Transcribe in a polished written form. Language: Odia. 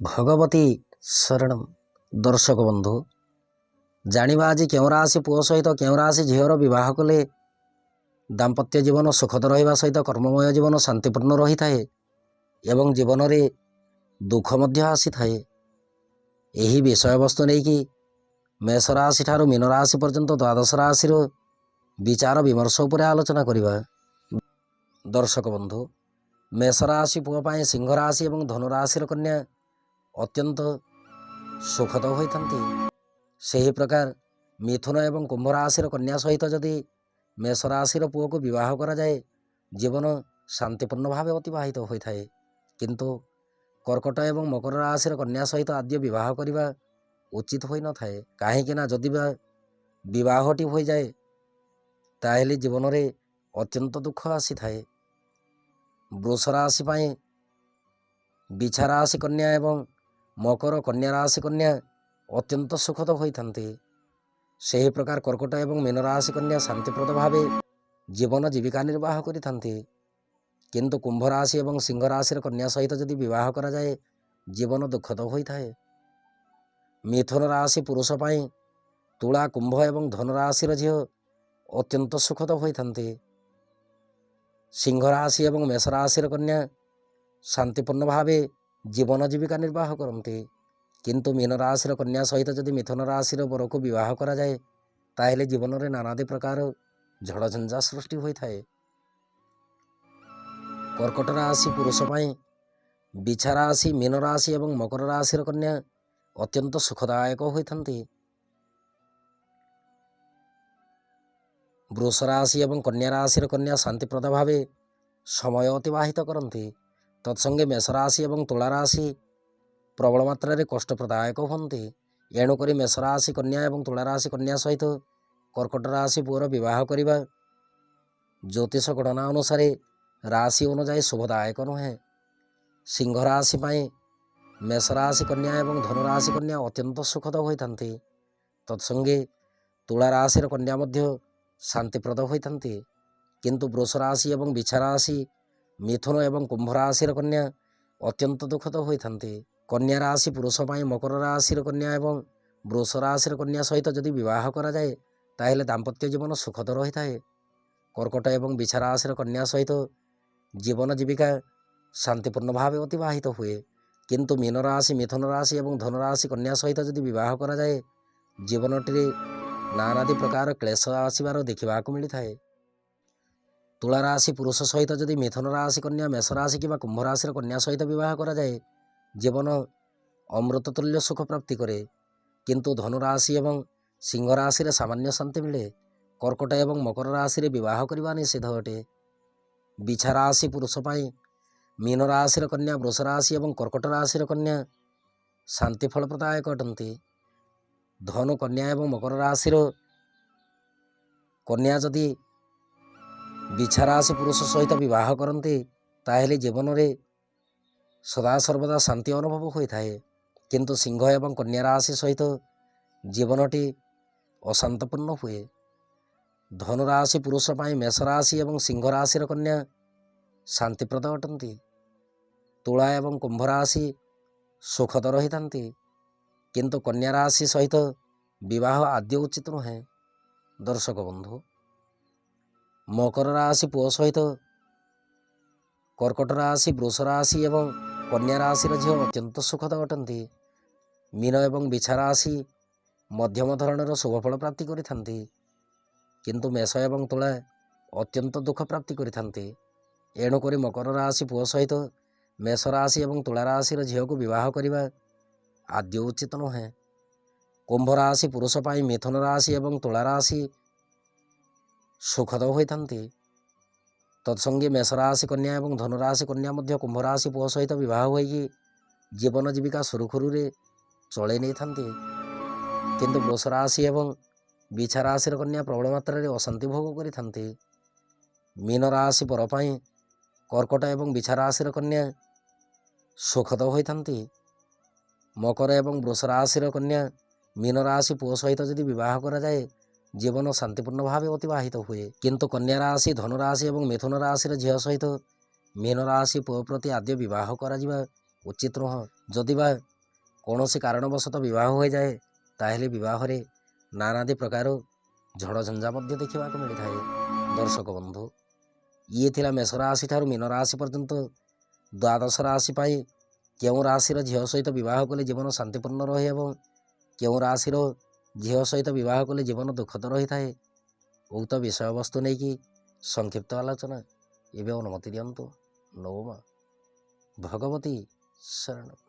ଭଗବତୀ ଶରଣମ୍। ଦର୍ଶକ ବନ୍ଧୁ, ଜାଣିବା ଆଜି କେଉଁ ରାଶି ପୁଅ ସହିତ କେଉଁ ରାଶି ଝିଅର ବିବାହ କଲେ ଦାମ୍ପତ୍ୟ ଜୀବନ ସୁଖଦ ରହିବା ସହିତ କର୍ମମୟ ଜୀବନ ଶାନ୍ତିପୂର୍ଣ୍ଣ ରହିଥାଏ ଏବଂ ଜୀବନରେ ଦୁଃଖ ମଧ୍ୟ ଆସିଥାଏ। ଏହି ବିଷୟବସ୍ତୁ ନେଇକି ମେଷ ରାଶି ଠାରୁ ମୀନ ରାଶି ପର୍ଯ୍ୟନ୍ତ ଦ୍ୱାଦଶ ରାଶିର ବିଚାର ବିମର୍ଶ ଉପରେ ଆଲୋଚନା କରିବା। ଦର୍ଶକ ବନ୍ଧୁ, ମେଷ ରାଶି ପୁଅ ପାଇଁ ସିଂହ ରାଶି ଏବଂ ଧନୁ ରାଶିର କନ୍ୟା ଅତ୍ୟନ୍ତ ସୁଖଦ ହୋଇଥାନ୍ତି। ସେହି ପ୍ରକାର ମିଥୁନ ଏବଂ କୁମ୍ଭ ରାଶିର କନ୍ୟା ସହିତ ଯଦି ମେଷ ରାଶିର ପୁଅକୁ ବିବାହ କରାଯାଏ, ଜୀବନ ଶାନ୍ତିପୂର୍ଣ୍ଣ ଭାବେ ଅତିବାହିତ ହୋଇଥାଏ। କିନ୍ତୁ କର୍କଟ ଏବଂ ମକର ରାଶିର କନ୍ୟା ସହିତ ଆଦ୍ୟ ବିବାହ କରିବା ଉଚିତ ହୋଇନଥାଏ। କାହିଁକି ନା ଯଦି ବା ବିବାହଟି ହୋଇଯାଏ, ତାହେଲେ ଜୀବନରେ ଅତ୍ୟନ୍ତ ଦୁଃଖ ଆସିଥାଏ। ବୃଷ ରାଶି ପାଇଁ ବିଛା ରାଶି କନ୍ୟା ଏବଂ ମକର କନ୍ୟା ରାଶି କନ୍ୟା ଅତ୍ୟନ୍ତ ସୁଖଦ ହୋଇଥାନ୍ତି। ସେହି ପ୍ରକାର କର୍କଟ ଏବଂ ମୀନ ରାଶି କନ୍ୟା ଶାନ୍ତିପ୍ରଦ ଭାବେ ଜୀବନ ଜୀବିକା ନିର୍ବାହ କରିଥାନ୍ତି। କିନ୍ତୁ କୁମ୍ଭ ରାଶି ଏବଂ ସିଂହ ରାଶିର କନ୍ୟା ସହିତ ଯଦି ବିବାହ କରାଯାଏ, ଜୀବନ ଦୁଃଖଦ ହୋଇଥାଏ। ମିଥୁନ ରାଶି ପୁରୁଷ ପାଇଁ ତୁଳା, କୁମ୍ଭ ଏବଂ ଧନୁ ରାଶିର ଝିଅ ଅତ୍ୟନ୍ତ ସୁଖଦ ହୋଇଥାନ୍ତି। ସିଂହ ରାଶି ଏବଂ ମେଷ ରାଶିର କନ୍ୟା ଶାନ୍ତିପୂର୍ଣ୍ଣ ଭାବେ ଜୀବନ ଜୀବିକା ନିର୍ବାହ କରନ୍ତି। କିନ୍ତୁ ମୀନ ରାଶିର କନ୍ୟା ସହିତ ଯଦି ମିଥୁନ ରାଶିର ବରକୁ ବିବାହ କରାଯାଏ, ତାହେଲେ ଜୀବନରେ ନାନାଦି ପ୍ରକାର ଝଡ଼ଝଞ୍ଜା ସୃଷ୍ଟି ହୋଇଥାଏ। କର୍କଟ ରାଶି ପୁରୁଷ ପାଇଁ ବିଛା ରାଶି, ମୀନ ରାଶି ଏବଂ ମକର ରାଶିର କନ୍ୟା ଅତ୍ୟନ୍ତ ସୁଖଦାୟକ ହୋଇଥାନ୍ତି। ବୃଷ ରାଶି ଏବଂ କନ୍ୟା ରାଶିର କନ୍ୟା ଶାନ୍ତିପ୍ରଦ ଭାବେ ସମୟ ଅତିବାହିତ କରନ୍ତି। ତତ୍ସଙ୍ଗେ ମେଷ ରାଶି ଏବଂ ତୁଳା ରାଶି ପ୍ରବଳ ମାତ୍ରାରେ କଷ୍ଟପ୍ରଦାୟକ ହୁଅନ୍ତି। ଏଣୁକରି ମେଷ ରାଶି କନ୍ୟା ଏବଂ ତୁଳା ରାଶି କନ୍ୟା ସହିତ କର୍କଟ ରାଶି ପୁଅର ବିବାହ କରିବା ଜ୍ୟୋତିଷ ଗଣନା ଅନୁସାରେ ରାଶି ଅନୁଯାୟୀ ଶୁଭଦାୟକ ନୁହେଁ। ସିଂହ ରାଶି ପାଇଁ ମେଷ ରାଶି କନ୍ୟା ଏବଂ ଧନୁ ରାଶି କନ୍ୟା ଅତ୍ୟନ୍ତ ସୁଖଦ ହୋଇଥାନ୍ତି। ତତ୍ସଙ୍ଗେ ତୁଳା ରାଶିର କନ୍ୟା ମଧ୍ୟ ଶାନ୍ତିପ୍ରଦ ହୋଇଥାନ୍ତି। କିନ୍ତୁ ବୃଷ ରାଶି ଏବଂ ବିଛା ରାଶି, ମିଥୁନ ଏବଂ କୁମ୍ଭ ରାଶିର କନ୍ୟା ଅତ୍ୟନ୍ତ ଦୁଃଖଦ ହୋଇଥାନ୍ତି। କନ୍ୟା ରାଶି ପୁରୁଷ ପାଇଁ ମକର ରାଶିର କନ୍ୟା ଏବଂ ବୃଷ ରାଶିର କନ୍ୟା ସହିତ ଯଦି ବିବାହ କରାଯାଏ, ତାହେଲେ ଦାମ୍ପତ୍ୟ ଜୀବନ ସୁଖଦ ରହିଥାଏ। କର୍କଟ ଏବଂ ବିଛା ରାଶିର କନ୍ୟା ସହିତ ଜୀବନ ଜୀବିକା ଶାନ୍ତିପୂର୍ଣ୍ଣ ଭାବେ ଅତିବାହିତ ହୁଏ। କିନ୍ତୁ ମୀନ ରାଶି, ମିଥୁନ ରାଶି ଏବଂ ଧନୁ ରାଶି କନ୍ୟା ସହିତ ଯଦି ବିବାହ କରାଯାଏ, ଜୀବନଟିରେ ନାନାଦି ପ୍ରକାର କ୍ଲେଶ ଆସିବାର ଦେଖିବାକୁ ମିଳିଥାଏ। ତୁଳା ରାଶି ପୁରୁଷ ସହିତ ଯଦି ମିଥୁନ ରାଶି କନ୍ୟା, ମେଷ ରାଶି କିମ୍ବା କୁମ୍ଭ ରାଶିର କନ୍ୟା ସହିତ ବିବାହ କରାଯାଏ, ଜୀବନ ଅମୃତତୁଲ୍ୟ ସୁଖ ପ୍ରାପ୍ତି କରେ। କିନ୍ତୁ ଧନୁ ରାଶି ଏବଂ ସିଂହ ରାଶିରେ ସାମାନ୍ୟ ଶାନ୍ତି ମିଳେ। କର୍କଟ ଏବଂ ମକର ରାଶିରେ ବିବାହ କରିବା ନିଷେଧ ଅଟେ। ବିଛା ରାଶି ପୁରୁଷ ପାଇଁ ମୀନ ରାଶିର କନ୍ୟା, ବୃଷ ରାଶି ଏବଂ କର୍କଟ ରାଶିର କନ୍ୟା ଶାନ୍ତି ଫଳପ୍ରଦାୟକ ଅଟନ୍ତି। ଧନୁ କନ୍ୟା ଏବଂ ମକର ରାଶିର କନ୍ୟା ଯଦି ବିଛା ରାଶି ପୁରୁଷ ସହିତ ବିବାହ କରନ୍ତି, ତାହେଲେ ଜୀବନରେ ସଦାସର୍ବଦା ଶାନ୍ତି ଅନୁଭବ ହୋଇଥାଏ। କିନ୍ତୁ ସିଂହ ଏବଂ କନ୍ୟା ରାଶି ସହିତ ଜୀବନଟି ଅଶାନ୍ତପୂର୍ଣ୍ଣ ହୁଏ। ଧନୁ ରାଶି ପୁରୁଷ ପାଇଁ ମେଷ ରାଶି ଏବଂ ସିଂହ ରାଶିର କନ୍ୟା ଶାନ୍ତିପ୍ରଦ ଅଟନ୍ତି। ତୁଳା ଏବଂ କୁମ୍ଭ ରାଶି ସୁଖଦ ରହିଥାନ୍ତି। କିନ୍ତୁ କନ୍ୟା ରାଶି ସହିତ ବିବାହ ଆଦ୍ୟ ଉଚିତ ନୁହେଁ। ଦର୍ଶକ ବନ୍ଧୁ, ମକର ରାଶି ପୁଅ ସହିତ କର୍କଟ ରାଶି, ବୃଷ ରାଶି ଏବଂ କନ୍ୟା ରାଶିର ଝିଅ ଅତ୍ୟନ୍ତ ସୁଖଦ ଅଟନ୍ତି। ମୀନ ଏବଂ ବିଛା ରାଶି ମଧ୍ୟମ ଧରଣର ଶୁଭଫଳ ପ୍ରାପ୍ତି କରିଥାନ୍ତି। କିନ୍ତୁ ମେଷ ଏବଂ ତୁଳା ଅତ୍ୟନ୍ତ ଦୁଃଖ ପ୍ରାପ୍ତି କରିଥାନ୍ତି। ଏଣୁକରି ମକର ରାଶି ପୁଅ ସହିତ ମେଷ ରାଶି ଏବଂ ତୁଳା ରାଶିର ଝିଅକୁ ବିବାହ କରିବା ଆଦ୍ୟ ଉଚିତ ନୁହେଁ। କୁମ୍ଭ ରାଶି ପୁରୁଷ ପାଇଁ ମିଥୁନ ରାଶି ଏବଂ ତୁଳା ରାଶି ସୁଖଦ ହୋଇଥାନ୍ତି। ତତ୍ସଙ୍ଗେ ମେଷ ରାଶି କନ୍ୟା ଏବଂ ଧନୁ ରାଶି କନ୍ୟା ମଧ୍ୟ କୁମ୍ଭ ରାଶି ପୁଅ ସହିତ ବିବାହ ହୋଇକି ଜୀବନ ଜୀବିକା ସୁରୁଖୁରୁରେ ଚଳେଇ ନେଇଥାନ୍ତି। କିନ୍ତୁ ବୃଷ ରାଶି ଏବଂ ବିଛା ରାଶିର କନ୍ୟା ପ୍ରବଳ ମାତ୍ରାରେ ଅଶାନ୍ତି ଭୋଗ କରିଥାନ୍ତି। ମୀନ ରାଶି ପର ପାଇଁ କର୍କଟ ଏବଂ ବିଛା ରାଶିର କନ୍ୟା ସୁଖଦ ହୋଇଥାନ୍ତି। ମକର ଏବଂ ବୃଷ ରାଶିର କନ୍ୟା ମୀନ ରାଶି ପୁଅ ସହିତ ଯଦି ବିବାହ କରାଯାଏ, ଜୀବନ ଶାନ୍ତିପୂର୍ଣ୍ଣ ଭାବେ ଅତିବାହିତ ହୁଏ। କିନ୍ତୁ କନ୍ୟା ରାଶି, ଧନୁ ରାଶି ଏବଂ ମିଥୁନ ରାଶିର ଝିଅ ସହିତ ମୀନ ରାଶି ପୁଅ ପ୍ରତି ଆଦ୍ୟ ବିବାହ କରାଯିବା ଉଚିତ ନୁହଁ। ଯଦି ବା କୌଣସି କାରଣବଶତଃ ବିବାହ ହୋଇଯାଏ, ତାହେଲେ ବିବାହରେ ନାନାଦି ପ୍ରକାର ଝଡ଼ଝଞ୍ଜା ମଧ୍ୟ ଦେଖିବାକୁ ମିଳିଥାଏ। ଦର୍ଶକ ବନ୍ଧୁ, ଇଏ ଥିଲା ମେଷ ରାଶି ଠାରୁ ମୀନ ରାଶି ପର୍ଯ୍ୟନ୍ତ ଦ୍ୱାଦଶ ରାଶି ପାଇଁ କେଉଁ ରାଶିର ଝିଅ ସହିତ ବିବାହ କଲେ ଜୀବନ ଶାନ୍ତିପୂର୍ଣ୍ଣ ରହେ ଏବଂ କେଉଁ ରାଶିର ଝିଅ ସହିତ ବିବାହ କଲେ ଜୀବନ ଦୁଃଖଦ ରହିଥାଏ, ଉକ୍ତ ବିଷୟବସ୍ତୁ ନେଇକି ସଂକ୍ଷିପ୍ତ ଆଲୋଚନା। ଏବେ ଅନୁମତି ଦିଅନ୍ତୁ। ନବମା ଭଗବତୀ ଶରଣ।